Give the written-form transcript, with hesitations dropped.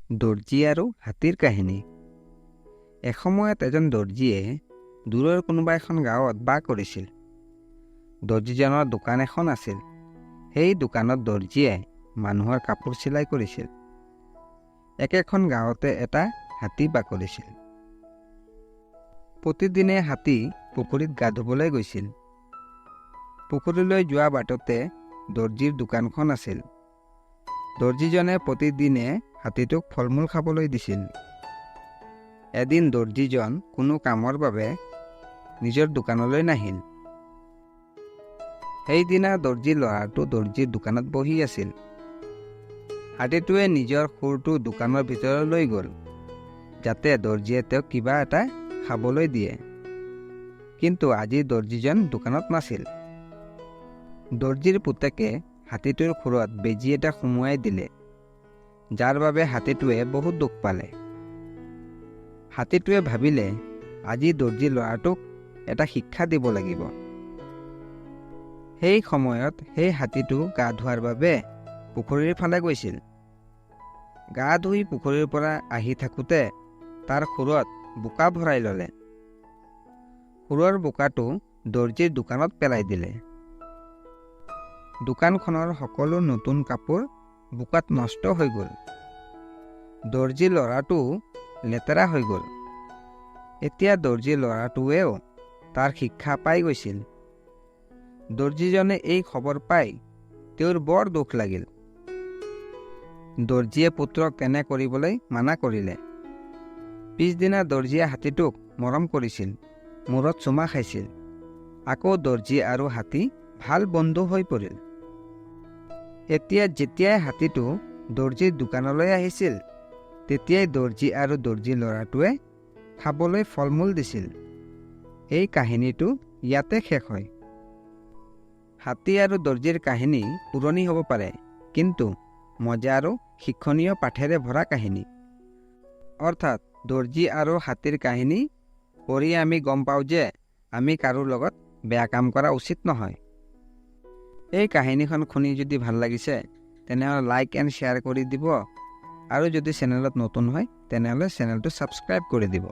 দৰ্জী আৰু হাতীৰ কাহিনী। এসময়ত এজন দৰ্জীয়ে দূৰৰ কোনোবা এখন গাঁৱত বাস কৰিছিল। দৰ্জীজনৰ দোকান এখন আছিল। সেই দোকানত দৰ্জীয়ে মানুহৰ কাপোৰ চিলাই কৰিছিল। একেখন গাঁৱতে এটা হাতী বাস কৰিছিল। প্ৰতিদিনে হাতী পুখুৰীত গা ধুবলৈ গৈছিল। পুখুৰীলৈ যোৱা বাটতে দৰ্জীৰ দোকানখন আছিল। দৰ্জীজনে প্ৰতিদিনে হাতীটোক ফল মূল খাবলৈ দিছিল। এদিন দৰ্জীজন কোনো কামৰ বাবে নিজৰ দোকানলৈ নাহিল। সেইদিনা দৰ্জীৰ ল'ৰাটো দৰ্জীৰ দোকানত বহি আছিল। হাতীটোৱে নিজৰ শুঁৰটো দোকানৰ ভিতৰলৈ লৈ গ'ল, যাতে দৰ্জীয়ে তেওঁক কিবা এটা খাবলৈ দিয়ে। কিন্তু আজি দৰ্জীজন দোকানত নাছিল। দৰ্জীৰ পুতেকে হাতীটোৰ খুৰত বেজী এটা সুমুৱাই দিলে, যাৰ বাবে হাতীটোৱে বহুত দুখ পালে। হাতীটোৱে ভাবিলে, আজি দৰ্জী ল'ৰাটোক এটা শিক্ষা দিব লাগিব। সেই সময়ত সেই হাতীটো গা ধোৱাৰ বাবে পুখুৰীৰ ফালে গৈছিল। গা ধুই পুখুৰীৰ পৰা আহি থাকোঁতে তাৰ খুৰত বোকা ভৰাই ল'লে। খুৰৰ বোকাটো দৰ্জীৰ দোকানত পেলাই দিলে। দোকানখনৰ সকলো নতুন কাপোৰ বোকাত নষ্ট হৈ গ'ল। দৰ্জী ল'ৰাটোও লেতেৰা হৈ গ'ল। এতিয়া দৰ্জী ল'ৰাটোৱেও তাৰ শিক্ষা পাই গৈছিল। দৰ্জীজনে এই খবৰ পাই তেওঁৰ বৰ দুখ লাগিল। দৰ্জীয়ে পুত্ৰক তেনে কৰিবলৈ মানা কৰিলে। পিছদিনা দৰ্জীয়ে হাতীটোক মৰম কৰিছিল, মূৰত চুমা খাইছিল। আকৌ দৰ্জী আৰু হাতী ভাল বন্ধু হৈ পৰিল। এতিয়া যেতিয়াই হাতীটো দৰ্জীৰ দোকানলৈ আহিছিল, তেতিয়াই দৰ্জী আৰু দৰ্জী ল'ৰাটোৱে খাবলৈ ফল মূল দিছিল। এই কাহিনীটো ইয়াতে শেষ হয়। হাতী আৰু দৰ্জীৰ কাহিনী পুৰণি হ'ব পাৰে, কিন্তু মজা আৰু শিক্ষণীয় পাঠেৰে ভৰা কাহিনী। অৰ্থাৎ দৰ্জী আৰু হাতীৰ কাহিনী পঢ়ি আমি গম পাওঁ যে আমি কাৰো লগত বেয়া কাম কৰা উচিত নহয়। এই কাহিনীখন শুনি যদি ভাল লাগিছে, তেনেহ'লে লাইক এণ্ড শ্বেয়াৰ কৰি দিব আৰু যদি চেনেলত নতুন হয়, তেনেহ'লে চেনেলটো ছাবস্ক্ৰাইব কৰি দিব।